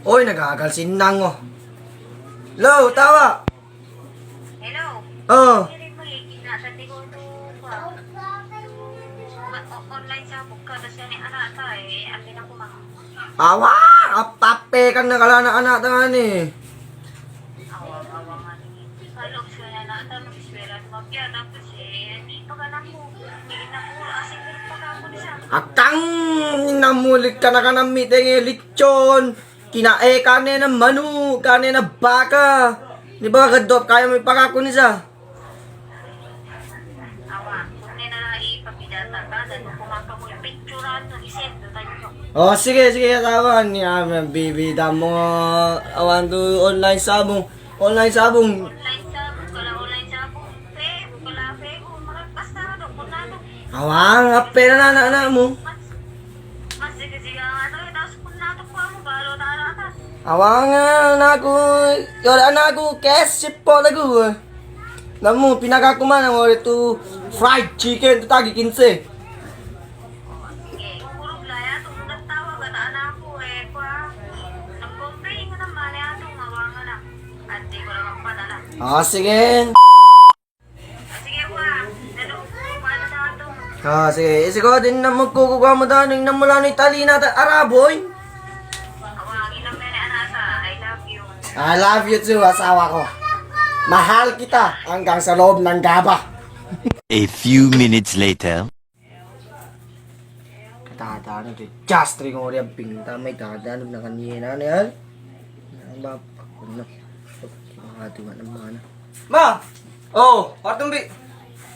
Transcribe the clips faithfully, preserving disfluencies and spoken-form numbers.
Oy, nagagal si Nang o. Hello, tawa. Hello. O. Awa, apape ka na kala ana'ana'ta ngani. Atang, inamulik ka na kanam mi tenge litson. Kinae ka ne na manuk, ka ne na baka. Ni ba ka dop kaya mi pakaku ni sa. O, sige, sige, tawa ni, a, bibida mo. Awan tu online sabong, online sabong. Awan, ape na ana'ana' mo. Awan, ana'ana' ku, yo, ana'ana' ku, kes, sipo, tago. Namu, pinakaku man, ngori tu fried chicken tu tagi kinse. A, sige. A, sige. Isi ko, di na mukuku ko amu tani, na mulani tali na ta Araboy. I love you too, asawa ko. Mahal kita hanggang sa loob ng gaba. A few minutes later. Katadaan o, disastri ko ri a bingta mai, tadaan o na kaniyan a ni a. Nang ba, pag-, pag-, Ma! O, kartu mbi.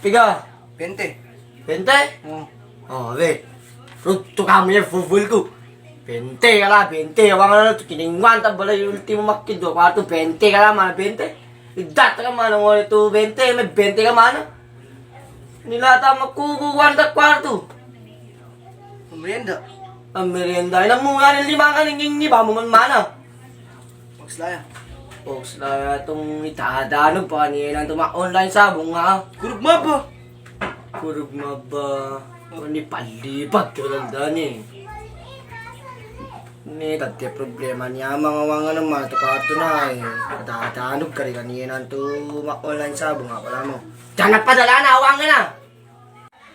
Piga? Bente. Bente? O. O, be. Rutu kamu ya fuful ku. Bente kala, bente. Wang ala tu kining wan ta bala ultimo makkido. Kartu bente kala, mana bente? Idat ka mana ngoni tu bente, me bente ka mana? Nilata makuku wan ta kartu. Pamerienda. Pamerienda. Ina mu ngani lima ngani nginggi ba mu man mana? Box laya. Box laya tung itada no pa ni nan tuma online sabong a. Kurug maba. Kurug maba. Ni pali pag kilang dani. Ni tadi problema ni amang awangan ma tu kartu na. Itada no kari kani nan tuma online sabong a pala mo. Dana padala na awangan na.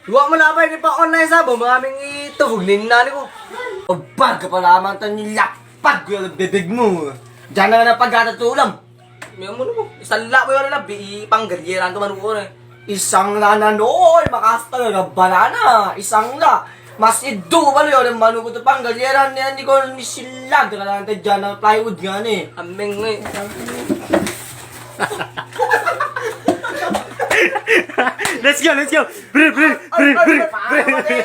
Iwa mo na ba ini pa online sabong, mga ming itubog ni nani ko. O, baga pala amang tani lapag ko bebeg mo. Dana na pagata tulam. Memo no mo. Isang la mo yun na bi, ipanggalyeran to manuk ko na. Isang la na noy, makasta na banana. Isang la. Mas idu pala yun, manuk ko to panggalyeran ni, ni ko ni silag, na dana plywood ngani. Ameng, eh. Let's go, let's go. Bre, bre, bre, bre, bre.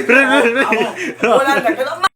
Bre, bre, bre. Wala na,